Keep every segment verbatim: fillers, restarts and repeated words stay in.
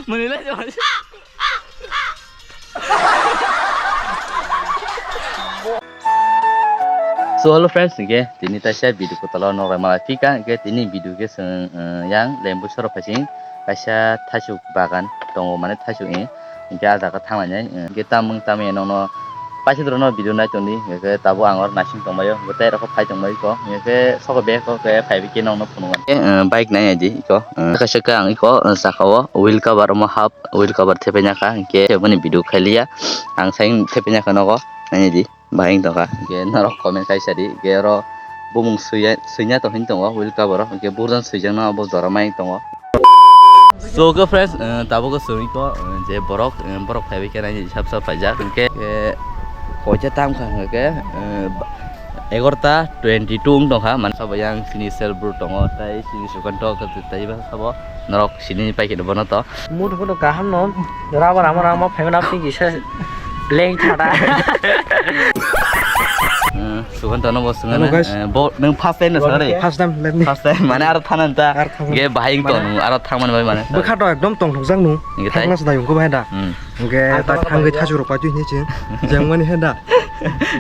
Mwnwi lai jao. So hello friends, hingke tini taisa video kotolo noklai malai phika, hingke tini video ke chwng, eh, yang Lembusora phaising kaisa thaichuk bagan tongo, mane thaichuk ni, hingke ah jaga thanglainai, eh, hingke tamung tamya nokno paisa dorokno video nai tongdi, hingke tabuk ang oro naising tongbaio, hingke tei rokho phai tongbaikho, hingke soko bag khe phaibai khe nokno phunukgwi, eh, bike nai di iko, eh, kaisa khe ang iko, eh, saka o wheel cover omo half wheel cover thepaina kha, hingke teboni video khailiya, ang sai thepaina kha nogo, nai di. Bahai wng tongkha, hingke norok comment kaisa di, hingke oro bumung swiya, swina tong hinwi tongo wheel cover o, hingke burjan swijakno abo jora mai wng tongo. So, hwnkhe friends, eh, tabuk swngwi ko, eh, je borok, eh, borok phaibai khe naini sap sap phaijak, hingke, eh, koita tam kha hingke, eh, egarota twenty two wng tongkha, mane sabo yang sini sel bru tongo, tai sini sukanto, taiba sabo norok sini pai khe bono to. Mudu kudu kaham no, raba rama rama phaima na phi kisa leng thada. Hmm, sugan tono bo sugan. Hello, guys. Eh, bo, nang first time na sare? First time, let me. First time, mane aro thanan ta. Aro thanan. Ge bahing to, mane aro thang mane bai mane. Bwkha to ekdom tongthokjak nu. Nge tai? Thangna sdai ungko bai da. Hmm. Nge ta thangwi thasu rok pai twi ni ching. Jeng mani he da.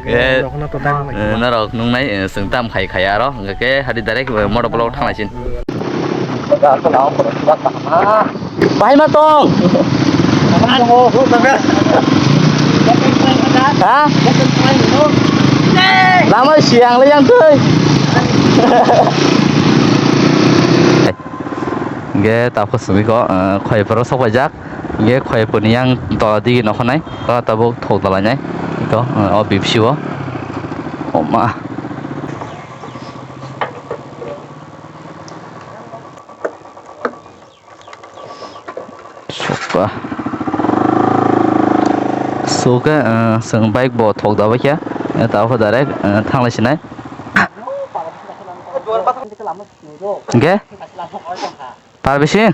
Nge, eh, rokna to dang lai. Eh, norok nungnai, eh, sung tam khai khai aro. Nge ke hadi direct, eh, motor block thang lai chin. Bahai ma tong? Ha? Lama siang le yang tui. Ge tapos sumi ko, eh, khoi poro sok pajak. Ge khoi poni yang tola digi nokhonai. Ko tabuk thok tola nai. Ko, eh, o bipsi o. O ma. Sokha. Sokha, eh, chwng bike bo thok da bai khe, eh, tabuk direct, eh, thang lai sinai. Hingke? Par bisi?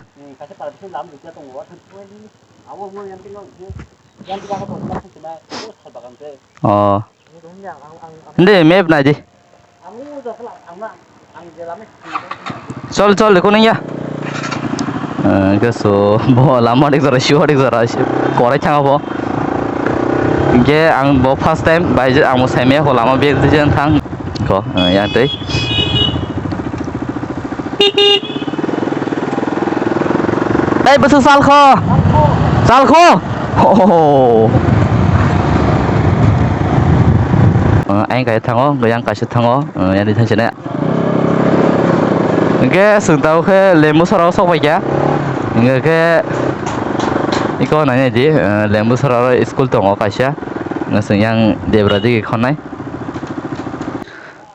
Oh. Hindi, map nai di. Chol, chol, dekho nung ya. Eh, hingke so, bo lama dik jora, sio dik jora, korai thang bo. Hingke ang bo first time, bai je ang bo saimaya ko lama bag di jen thang. Ko, eh, yang tei. Tei bwswk salkho? Salkho? Oh. Eh, ayang kaisa thango, yang kaisa thango, eh, yang di thang sini. Hingke chwng tabuk khe Lembusora o sok pai kha. Hingke khe iko nai nai di, eh, Lembusora o school tongo kaisa. Chwng yang debra digi khonai.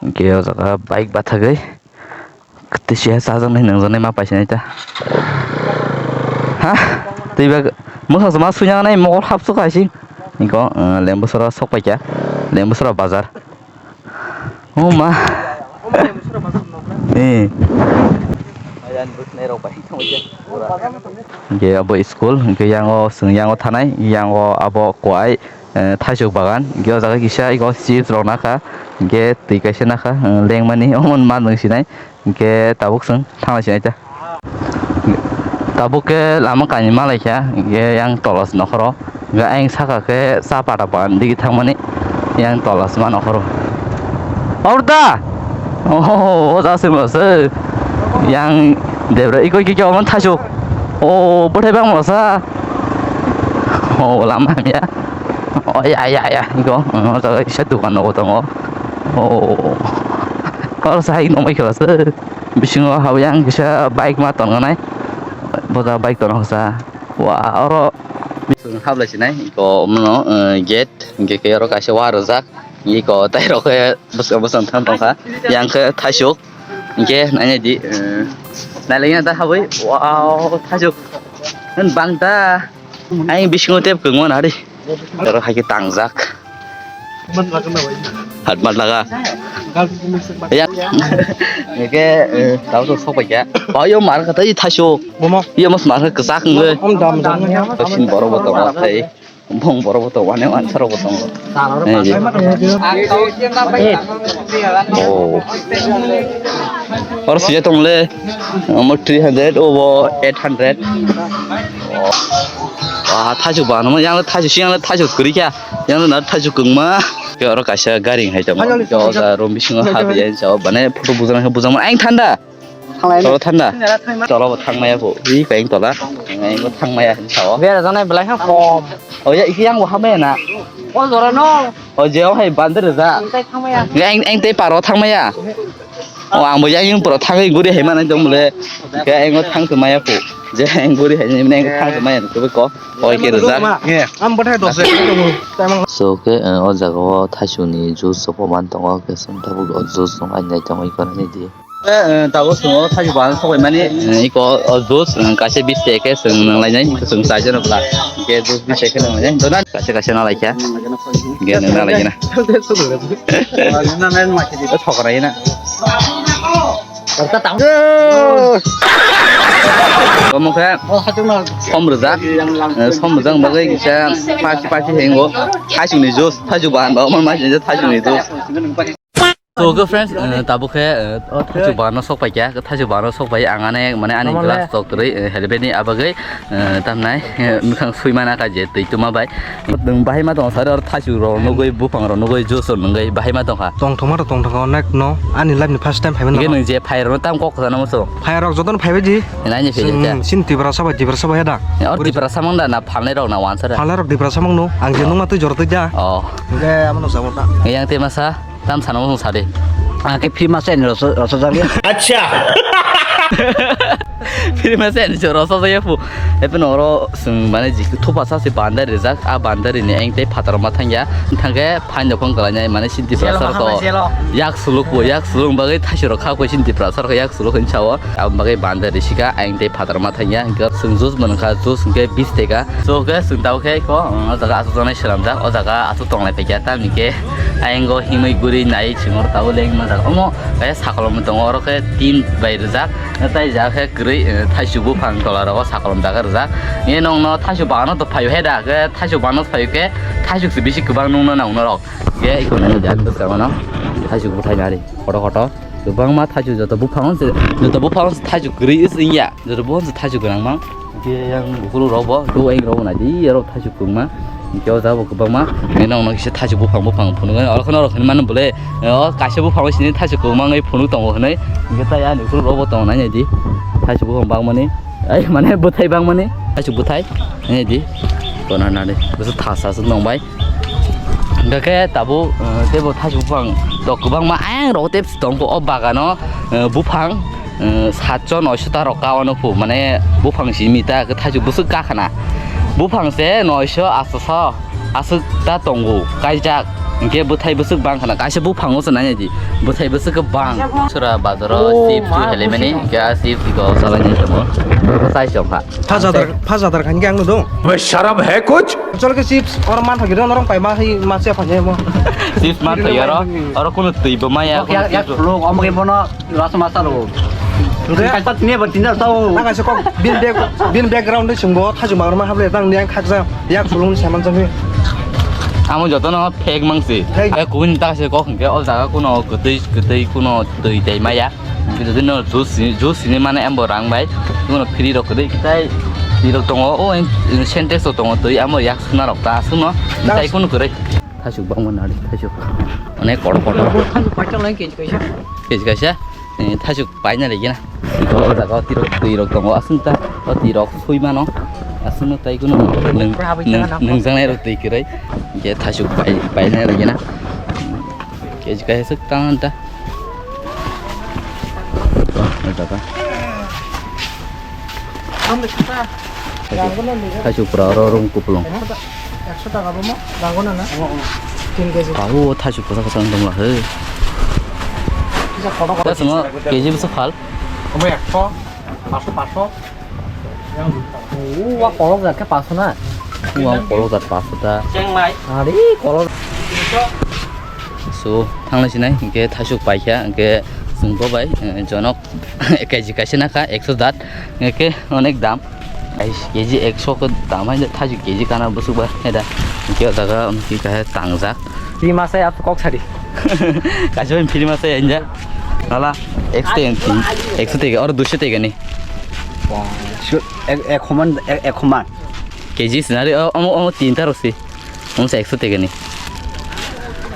Hingke o jaga bike bathagwi. Twi siya chajaknai nangjaknai ma paisa nai ta. Ha? Twi bag mwkhang se ma suinani mokol hapsuk hai se. Iko, eh, Lembusora sok paikha. Lembusora bazar. Oh ma. Eh. Hingke abo school, hingke yango chwng yango thanai, yango abo kuai, eh, thaisok bagan, hingke o jaga kisa iko chips rok nakha, hingke twi kaisa nakha, eh, lengmani omo ma nwng sinai. Hingke tabuk chwng thangna sinai ta. Tabuk khe lama kainwi ma lai kha, hingke yang tola se nokhoro. Hingke ayang saka khe cha pata pata digi thangmani yang tola se ma nokhoro. Orda! Oh, o jaga se ma se. Yang debra iko kiki omo thaichuk. Oh, bwthai bang masa. Oh, lama hamya. Oh, ya, ya, ya. Iko, oh, o jaga kisa dukan nogo tongo. Oh. Oro sahai nongmai khe se. Bisingo habwi ang kisa bike ma tongnai. Boda bike tongna hosa. Wa, oro bising hablai sinai. Iko mano, eh, gate, hingke khe oro kaisa wa rwjak. Iko tai rok khe bwsang bwsang thang tongkha. Yang khe thaisuk. Hingke nainai di, eh, nailaiya da habwi. Wow, thaisuk. Bang ta. Ayang bisingo tep kwngma nari. Oro hai khe tangjak. Hat mat laga. Ya. Eke, eh, tau to sok pai kya. Ba yo mar kata i thaisuk. Bomo. Yo mas mar kata kwchak nge. Om dam dam. Sin borok bo tongo thai. Bong borok bo tongo, ane answer bo tongo. Eh, je. Oh. Oro sijak tongmole, omo three hundred, obo eight hundred. Ah, thaichuk ba, nang yang thaichuk, yang thaichuk kwrwi kha, yang na thaichuk kwngma. Ke oro kaisa gari hai tamo. Ke o ja room bisingo ha biya jao, bane photo bujang khe bujang ang thanda. Tolo thanda. Tolo bo thangmaya bo. Ri peng tola. Ang bo thangmaya sao. Bera janai belai ha kom. O ya, iki yang bo hamaya na. O jora no. O je o hai bandar ja. Ang tai thangmaya. Ang, ang tei paro thangmaya. O ang bo yang yung paro thangwi guri hai manai dong le. Ke ang bo thang thumaya po. Je ang guri hai ni ang thang thumaya ko ko. O ke rja. Ang bo thai dos. So ke, eh, o jaga o thaichuk ni juice sopo man tongo, ke song tabuk o juice song ai nai tongo, iko nai di. Eh, eh, tabuk song o thaichuk bahan sopai mani, eh, iko o juice, eh, kaisa bis teke song nang lai nai, song sai jano bla. Ke juice bis teke nang lai nai. Dona kaisa kaisa na lai kya. Ke nang na lai na. Thokra na. Omo khe som rwjak, eh, som rwjak bagwi kisa paki paki hengo. Thaichuk ni juice, thaichuk bahan ba, omo ma thaichuk ni juice. So, okay, friends, eh, tabuk khe, eh, o thaichuk bahan no sok pai kya, thaichuk bahan no sok pai ang ane, mane ani glass tok kwrwi, eh, helmet ni abagwi, eh, tamnai, eh, mwkhang sui mana kha je twi tuma bai. Nwng bahai ma tong sari or thaichuk rok nugui, buphang rok nugui, juice rok nugui bahai ma tong kha. Tong thoma rok tong thoma onek no ani life ni first time phai mano. Nwng je phai rok tam kok sana musu. Phai rok joton phai baji. Nai ni phai ja. Sin Tiprasa bai, Tiprasa bai da. Or Tiprasa mang da na phalnai rok na wansa da. Phalnai rok Tiprasa mang no. Ang je nungma twi jor twi ja. Oh. Nge amo no sabota. Yang te masa. Tam sana mung sadi. Ake free masa ni rosa, rosa jali. Acha. Free masa ni rosa jaya pu. Epe noro sung mane jik thupa sa se bandar rijak, a bandar ni eng tei phatar ma thangya. Thangke phain dokong kalanya mane Sin Tiprasa to. Yak suluk bo, yak suluk bagwi thaisiro kha koi Sin Tiprasa yak suluk hin chawo. Aboni bagwi bandar risika eng tei phatar ma thangya. Hingke sung juice mankha, juice hingke bis teka. So ke sung tau ke ko, o jaga asuk janai selamjak, o jaga asuk tonglai paikya, tamni ke ayang go himui guri nai singor tau leng ma jaga. Omo kaya sakolom tongo, oro ke tin bai rijak, tai jaga ke kwrwi, eh, thaichuk buphang tola rogo sakolom jaga rijak. Ye nong no thaichuk bagano to phaio he da, ke thaichuk bagano phaio ke thaichuk se bisi kwbang nung no nang norok. Ke iko nai jak bwskango no thaichuk buthai nari, koto koto. Kwbangma thaichuk joto buphang se, joto buphang se thaichuk kwrwi se wngya. Joto buphang se thaichuk gwnang mang. Hingke yang bukhulu rok bo, do eng rok bo naidi, yarok thaichuk kwbangma. Hingke o jaga bo kwbangma. Nini nong nong kisa thaichuk buphang buphang phunuk. Oro kheno rok hinmano bole, o kaisa buphang sini thaichuk kwbangma wngwi phunuk tongo hinwi. Hingke tai ani bukhulu rok bo tongo nai naidi. Thaichuk buphang bangmani. Ai mane bwthai bangmani. Thaichuk bwthai. Naidi. Kona nadi. Bwswk thasa se nongbai. Hingke khe tabuk, eh, teibo thaichuk buphang tok kwbangma ayang rok tei tongkho o bagano, eh, buphang, eh, satso noiso ta rok ka ono phu, mane buphang simi ta khe thaichuk bwswk ka khana. Buphang se noiso asto so aswk ta tongo kaijak, hingke bwthai bwswk bang khana kaisa buphango se nai di bwthai bwswk bang. Sura bazaro chips tu helemani, hingke a chips iko salai ni tongo. Sai chong kha. Phajadar, phajadar khan khe ang nudung. Bhai, sharam hai kuch? Chol ke chips, or man thagi don, orang pai ma hi ma se phanye mo. Chips man thagi aro, aro kuno twi bo maya. Yak, yak, sulung, omo ke bono, rasa masa lo. Kaisa tini ba tinja sao. Nang kaisa kok bin back, bin background de sungbo, thaju magrama hable, tang niang khaksa, yak sulung saman jami. Amo joto no fake mangsi. Fake. Yak kuno ta se kok hingke, o jaga kuno kwtwi, kwtwi kuno twi tei maya. Bini juice, juice ni mane ambo rang bai. Kuno free rok kwrwi kitai. Free rok tongo. O, en, en, Sintex rok tongo. Twi amo yak suna rok ta suno. Kitai kuno kwrwi. Thaichuk bangma nari, thaichuk. Onek kotor kotor. Thaichuk paithaklai kg kaisa. Kg kaisa. Eh, thaichuk paina lagi na. O jaga o twi rok, twi rok tongo. Aswng ta, o twi rok sui mano. Aswng no tai kuno nung, nung, nungjaknai rok twi kwrwi. Hingke thaichuk pai, paina lagi na. Kg kaisa swk tang ta. Thaichuk pura oro rung kupulung. Ekso taka bo mo, rango na na? Tin kg. Babu, o thaichuk kwchak kwchak wng tongla, he. Kisa kotor kotor. Thaichuk no kg bwswk phal? Omo ekso, paso, paso. Uwa kolok jat khe paso na? Uwa kolok jat paso ta. Chengmai. Ari kolok. So, thanglai sinai, hingke thaichuk paikha, hingke chwng bo bai, eh, jonok kg kaisa nakha, ekso jat, hingke onek dam. Kg ekso khe dam hai thaichuk kg kana bwswk ba, heda. Hingke o jaga, hingke kaisa tangjak. Pi masa ya kok sari. Kaisa bai phiri masa ya, inja. Nala, ekso tega ni tin, ekso tega, oro duiso tega ni. Wow, sure, ek, ek homan, ek, ek homan. K G sinari, o, omo, omo tinta rok si. Omo se ekso tega ni.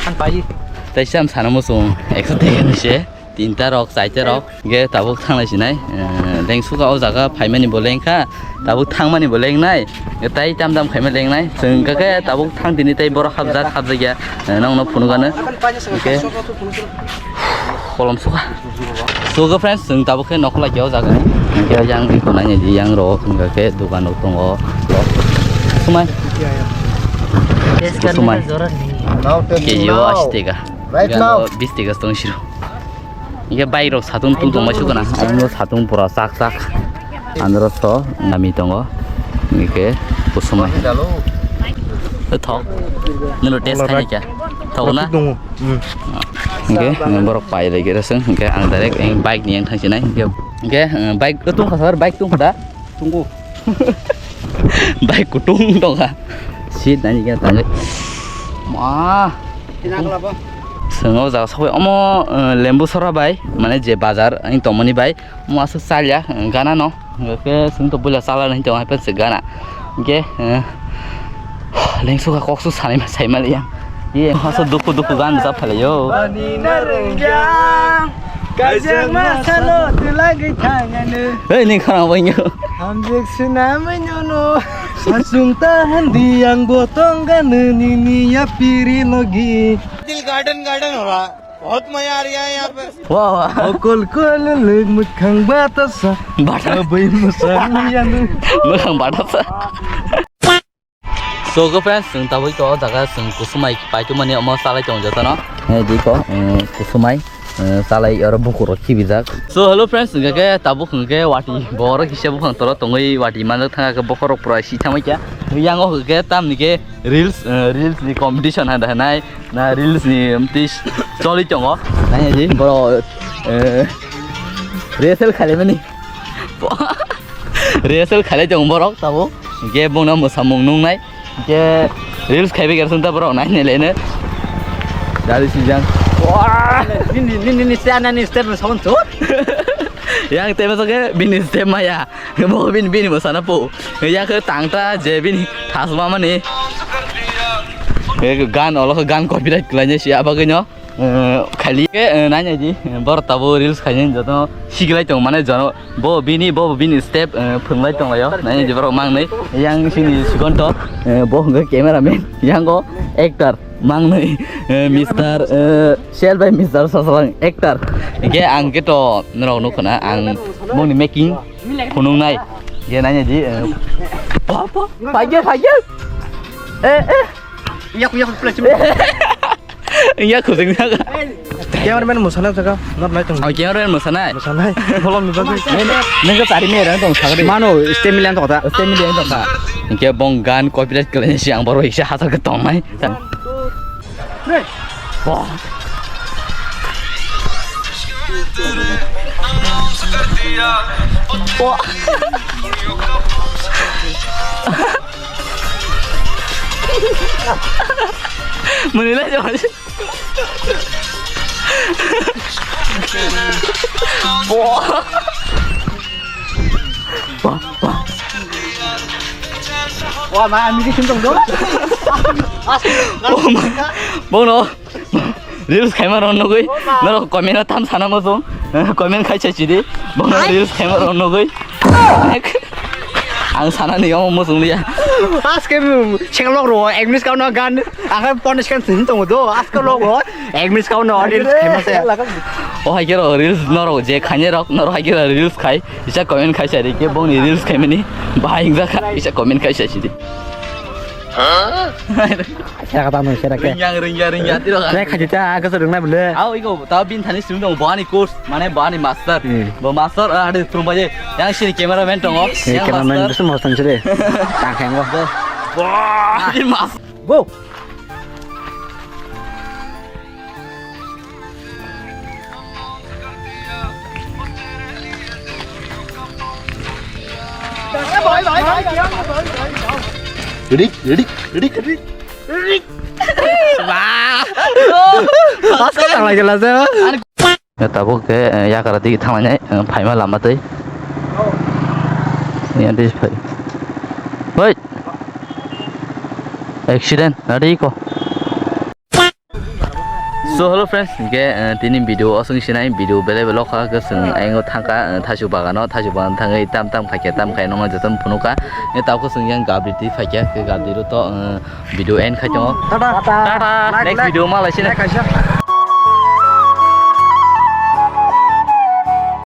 Ang pai. Tai sam sana mo sung, ekso tega ni se. Tinta rok, chaita rok, ge tabuk thanglai sinai. Eh, lengsuka o jaga phaimani bo lengkha. Tabuk thangmani bo lengnai, tei tam tam khaima lengnai. Chwng hwnkhe tabuk thang tini tei borok hapjak, hapjakya, eh, nokno phunukgano. Hwnkhe kolom suka. Suka friends, chwng tabuk khe nokla khe o jaga. Hwnkhe yang iko nai di, yang rok hwnkhe dukan rok tongo. Sumai. K G o asi tega. Right now. Bis tega tong siro. Hingke bike rok satung tung tongma sukana, ang satung pura sak sak. Andro so nami tongo. Hingke kusumai. Thok. Nino test khai kya? Thok na? Hingke borok pai lagi raseng. Hingke ang direct ang bike ni yang thang sinai. Hingke, hingke, eh, bike tung khasar bike tung khada. Tunggu. Bike kutung tongkha. Seat nani khe tangwi. Ma. Swngo jaga sokbai omo, eh, lembu sora bai, mane je bazar ani tongmani bai, omo aswk chalya, eh, gana no. Hwnkhe chwng to buila chala nai tongo, hai phano se gana. Hwnkhe, eh, lengsuka koksu sanai ma, sai maliya. Ye, hasa dukhu dukhu gan rwchap phalai yo. Ani na rwngya, kaijak ma salo twlagwi thangano. Hei, ni khana bai yo. Hamjak swnamwi nono. Sasung ta handi ang bo tongga nini ya piri logi. Dil garden garden ho raha. बहुत मजा आ रहा है यहाँ पे। Wah, wah. Okol kol lek mukhang batasa. Bata. Abai masa yanu. Mukhang batasa. So, go friends, chwng tabuk to o jaga chwng kusumai paitwmani omo salai tong jotono. Eh, diko, eh, kusumai, eh, salai oro bukurok khibijak. So, hello friends, hwnkhe tabuk hwnkhe wati borok kisa buphang toro tongwi wati manjak thangkha bokhorok pura si thamai kha. Yango hwnkhe tamni khe reels, eh, reels ni competition handa hanai. Na reels ni mtis choli tongo. Nai di boro, eh, rehearsal khaimani. Rehearsal khailai tongo borok tabuk. Hwnkhe bongno mwsamung nungnai. Hwnkhe reels khaibai gersa ta borok nai nai lene. Dari sijang. Wah! Nini, nini, nini, nini step no sabon tu. Yang tema soke bini step maya. Bo bini, bini bo sana po. Ya khe tangta je bini thasma mani. Gan olo gan copyright khlainai si abagwino. Eh, khali khe, eh, nai nai di. Bor tabo reels khainai joto siglai tong mane jono. Bo bini, bo bini step, eh, phwnglai tonglaio. Nai nai di borok mangnai. Yang sini sikonto, eh, bo hwnkhe cameraman. Yang go actor. Mangnai, eh, Mister, eh, Sel bai Mister Sasalang actor. Hingke ang khe to norok nukho na ang bongni making phunuknai. Hingke nai di, eh, pa, pa, phaikhe, phaikhe. Eh, eh. Yak, yak, plus. Yak khujing jaga. Cameraman mwsana jaga, not light tong. Oh, cameraman mwsanai. Mwsanai. Bolong ni bagwi. Nengka chari me rang tong sagri. Mano, stem milan tong ta. Stem milan tong ta. Hingke bong gan copyright kelaini si ang borok isa hajar ke tongnai. Wah. Wah. Menilai jauh. Wah. Wah, wah. Wah, ma, ami di sintong dong. Oh, ma. Bono. Reels khaima rok nugwi. Oh, ma. Norok comment o tam sana muchung. Comment khai chai chidi. Bono reels khaima rok nugwi. Ang sana ni omo muchung liya. Aske sekalok ro English kau no gan. Akai punish kan sini tong do. Aske lok ro. Ek miss kau no audience khaima se. O hai khe rok reels norok je khainai rok norok hai khe rok reels khai. Isa comment khai sari khe bongni reels khaimani bahai wngjakha. Isa comment khai sari. Sera kata no sera ke. Ringya ringya ringya tiro. Re khaji ta aga so ringna bole. Au iko ta bin thani sim dong bani course mane bani master. Hmm. Bo master ade thum baje. Yang sini cameraman tongo. Yang cameraman master. Besu master sini. Tang khengo. Wah, ini master. Go. Ready, ready, ready, ready. Wah. Pas ka tang lagi lah saya. Tabuk ke, eh, yakara digi thanglainai, eh, phaima lama twi. Ni adi phai. Hoi. Accident, adi ko. So, hello friends, ke, eh, tini video osong sinai, video bele bele kha ke sung aingo thangka, eh, thasu bagano, thasu bagan thangwi tam tam khaikya, tam khai nongna joton phunuka. Ni tabuk sung yang gabri twi phaikya, ke gabri ro to, eh, video end khai tongo. Tata. Tata. Like, next like. Video ma lai sini. Like, kaisa.